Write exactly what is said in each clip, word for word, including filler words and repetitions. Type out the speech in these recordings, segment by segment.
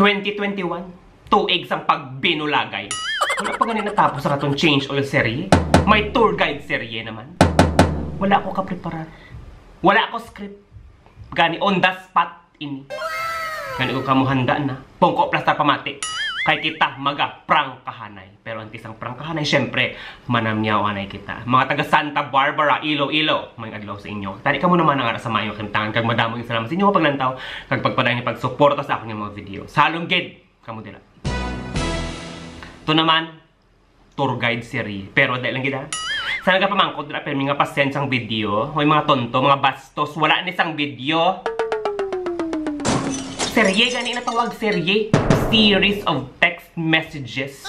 Twenty twenty-one, tuig sang pagbinulagay. Wala pa gani natapos ang atong change oil serye. May tour guide serye naman. Wala ako kapreparar. Wala ako script. Gani on the spot ini. Gani ko kamo handa na. Pungko plastar pamati. Kay kita magaprangkahanay. Pero antes ang prangkahanay, syempre, manamyawanay kita. Mga taga Santa Barbara, Iloilo, may adlaw sa inyo. Tani kamo naman ang ara sa maayong kahimtangan, kag madamo yung salamat sa inyo nga paglantaw, kag pagpadayon nga pagsuporta sa akong mga video. Sa halong gid, kamo dira. Ito naman, tour guide series. Pero dahil lang gid, ha? Sa nagapamangkot dira, permi nga pasensya ang video. May mga tonto, mga bastos, wala ni sang video. Serye gani na tawag, serye. Series of text messages.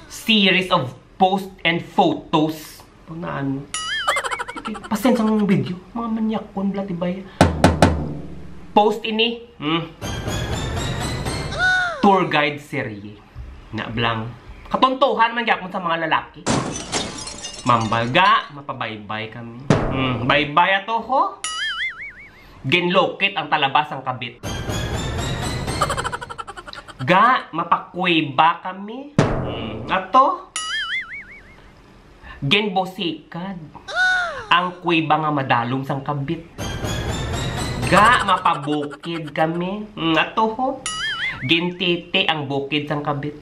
Series of post and photos. Pag na ano. Okay, pasensya ang video. Mga manyakon, blatibay. Post ini. Hmm. Tour guide serye. Na blang. Katontohan man gyapon sa mga lalaki. Mambalga, mapabaybay kami. Hmm, baybay ato ho. Ginlukit ang talabas ang kabit. Ga, mapakuweba kami. Hmm, ato. Ginbusikad ang kuweba nga madalom sang kabit. Ga, mapabukid kami. Hmm, ato ho. Gintiti ang bukid sang kabit.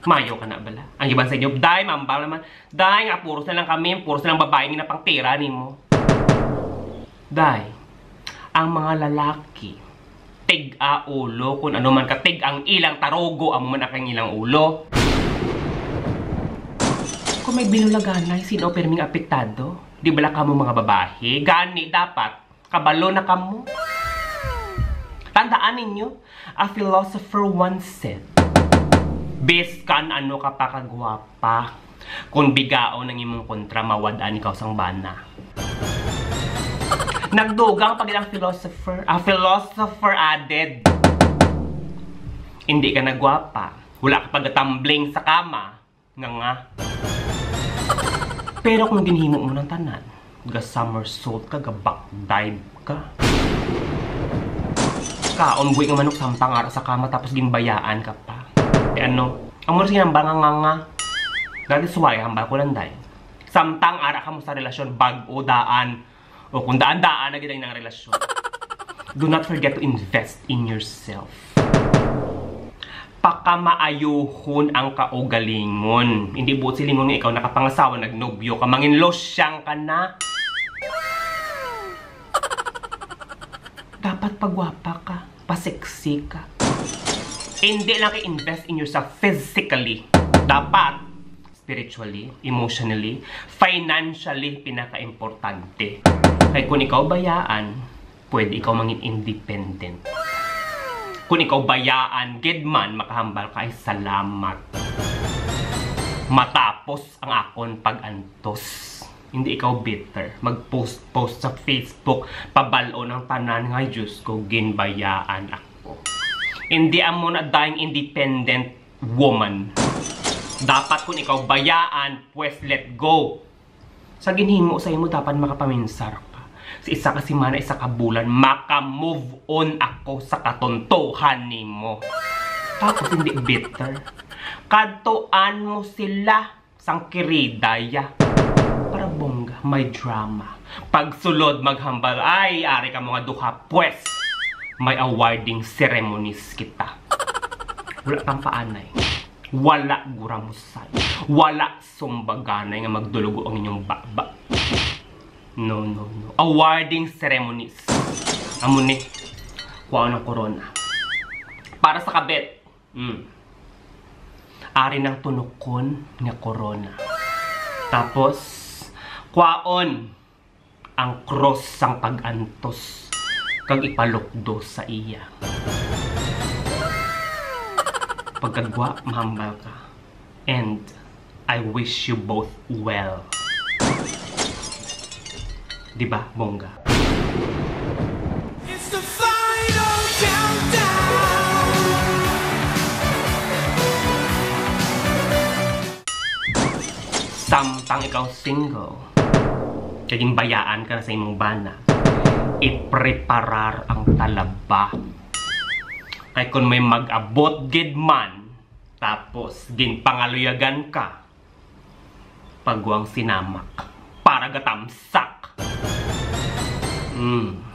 Mayo ka na bala. Ang iban sa inyo, day, mambal naman. Day, nga puros na lang kami, puros na lang babae nga napangtira nimo. Day, ang mga lalaki, tig-a ulo, kung ano man ka, tig ang ilang tarugo, amo man ang ilang ulo. Kung may binulaganay, sino pirming apektado? Di bala kamo mga babae? Gani, dapat, kabalo na kamo. Tandaan ninyo, a philosopher once said, "Biskan ano ka pa kagwapa, kung bigaon ang imong kontra, mawad-an ikaw sang bana." Nagdugang pa gid ang philosopher. A philosopher added, "Hindi ka na gwapa. Wala ka pagatumbling sa kama." Nga nga. Pero kung ginhimo mo ng tanan, ga-somersault ka, ga-back dive ka, kaon buhi nga manok, samtang ara sa kama, tapos ginbayaan ka pa. Kay ano? Amo na sige nang banga nga nga. That is why, hambal ko lang, day. Samtang ara ka mo sa relasyon, bag-o daan, o kung daan-daan na gid ang ilang relasyon, do not forget to invest in yourself. Pakamaayohon ang kaugalingon. Hindi buot silingon nga ikaw nakapangasawa, nagnobyo ka, manginlosyang ka na. Dapat pagwapa ka, pa-sexy ka. Hindi lang kay invest in yourself physically. Dapat spiritually, emotionally, financially, pinakaimportante. Kay kung ikaw bayaan, pwede ikaw mangin independent. Kung ikaw bayaan, gid man, makahambal ka, ay salamat. Matapos ang akon pag-antos. Hindi ikaw bitter. Mag-post-post sa Facebook, pabal-on ang tanan nga, "Diyos ko, ginbayaan ako." Hindi amo na dayang independent woman. Dapat kung ikaw bayaan, pues let go. Sa ginhimo sa imo, dapat makapaminsar ka. Sa isa ka semana, isa ka bulan, maka-move on ako sa katontohan nimo. Tapos hindi bitter. Kadtuan mo sila sang kiridaya. Para bongga, may drama. Pagsulod maghambal, ay, ari ka mga duha, pues, may awarding ceremonies kita. Wala kang paanay. Wala guramusay. Wala sumbaganay nga magdulugo ang inyong baba. No, no, no. Awarding ceremonies. Amo ni, kuha ng corona. Para sa kabit. Mm. Ari ng tunukon nga corona. Tapos, kwaon ang cross sang pag-antos kag ipalukdo sa iya. Pagkagwa, mahambal ka. And I wish you both well. Di ba, bongga? It's the final countdown. Samtang ikaw single, kay ginbayaan ka na sa imong bana, ipreparar ang talaba. Kay kung may mag-abot gid man, tapos ginpangaluyagan ka, pagwang sinamak para gatamsak. Hmm.